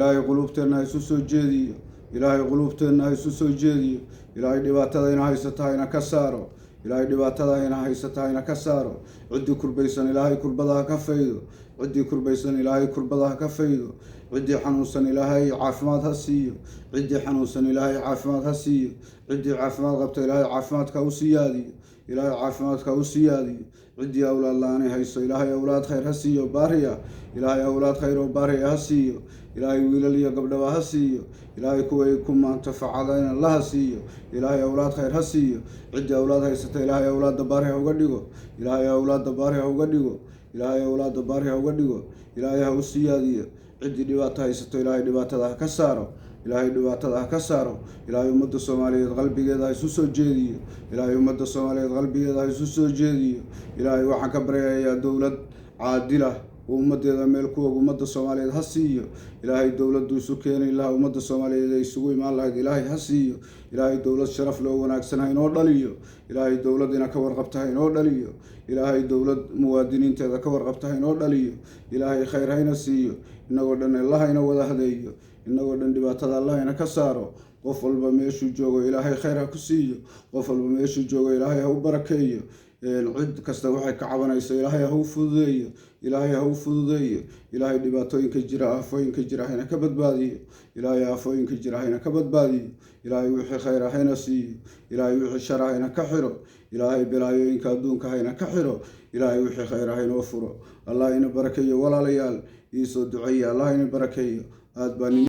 Ilaahay quluubteenna ha isu soo jeediyo. Ilaahay quluubteenna ha isu soo jeediyo. Ilaahay dhibaatada ina haysata ha ina ka saaro. Ilaahay dhibaatada ina haysata ha ina ka saaro. Ciddii kurbaysan, Ilaahay kurbada ha ka faydo. Ciddii kurbaysan, Ilaahay kurbada ha ka faydo. Ciddii xanuunsan, Ilaahay caafimaad ha siiyo. Ciddii xanuunsan, Ilaahay caafimaad ha siiyo. Ciddii caafimaad qabta, Ilaahay caafimaadka ha u siyaadiyo. Ilaahay caafimaadka ha u siyaadiyo. Ciddii awlaad la-aanay hayso, Ilaahay awlaad khayr ha siiyo baariya. Ilaahay awlaad khayr oo baariya ha siiyo. Ilaahay wiilal iyo gabdhaba ha siiyo. Ilaahay kuway ku maantafacadayna allaha siiyo. Ilaahay awlaad khayr ha siiyo. Ciddii awlaad haysata, Ilaahay awlaadda baari ha uga dhigo. Ilaahay awlaadda baari ha uga dhigo. Ilaahay awlaadda baari ha uga dhigo. Ilaahay ha u siyaadiyo. Ciddii dhibaato haysato, Ilaahay dhibaatada ha ka saaro. Ilaahay dhibaatada ha ka saaro. Ilaahay ummadda Soomaaliyeed qalbigeeda ha isu soo jeediyo. Ilaahay ummadda Soomaaliyeed qalbigeeda ha isu soo jeediyo. Ilaahay waxaan ka baryayaa dowlad caadila oo ummaddeeda meel ku og ummadda Soomaaliyeed ha siiyo. Ilaahay dowladdu isu keeni lahaa ummadda Soomaaliyeed ay isugu imaan lahayd, Ilaahay ha siiyo. Ilaahay dowlad sharaf loo wanaagsan ha inoo dhaliyo. Ilaahay dowlad ina ka warqabta ha inoo dhaliyo. Ilaahay dowlad muwaadiniinteeda ka warqabta ha inoo dhaliyo. Ilaahay khayr hayna siiyo innagoo dhan. Allah ina wada hadeeyo innagoo dhan. Dhibaatada Allah ina ka saaro. Qof walba meeshuu joogo, Ilaahay khayr ha ku siiyo. Qof walba meeshuu joogo, Ilaahay ha u barakeeyo. Cid kasta waxay ka cabanayso, Ilaahay ha u fududeeyo. Ilaahay ha u fududeeyo. Ilaahay dhibaatooyinka jira, aafooyinka jira hayna ka badbaadiyo. Ilaahay aafooyinka jira hayna ka badbaadiyo. Ilaahay wixii khayr hayna siiyo. Ilaahay wixii shar hayna ka xiro. Ilaahay balaayooyinka adduunka hayna ka xiro. Ilaahay wixii khayr haynoo furo. Allah ina barakeeyo. Walaalayaal, iisoo duceeya. Allah ina barakeeyo. Aad baa.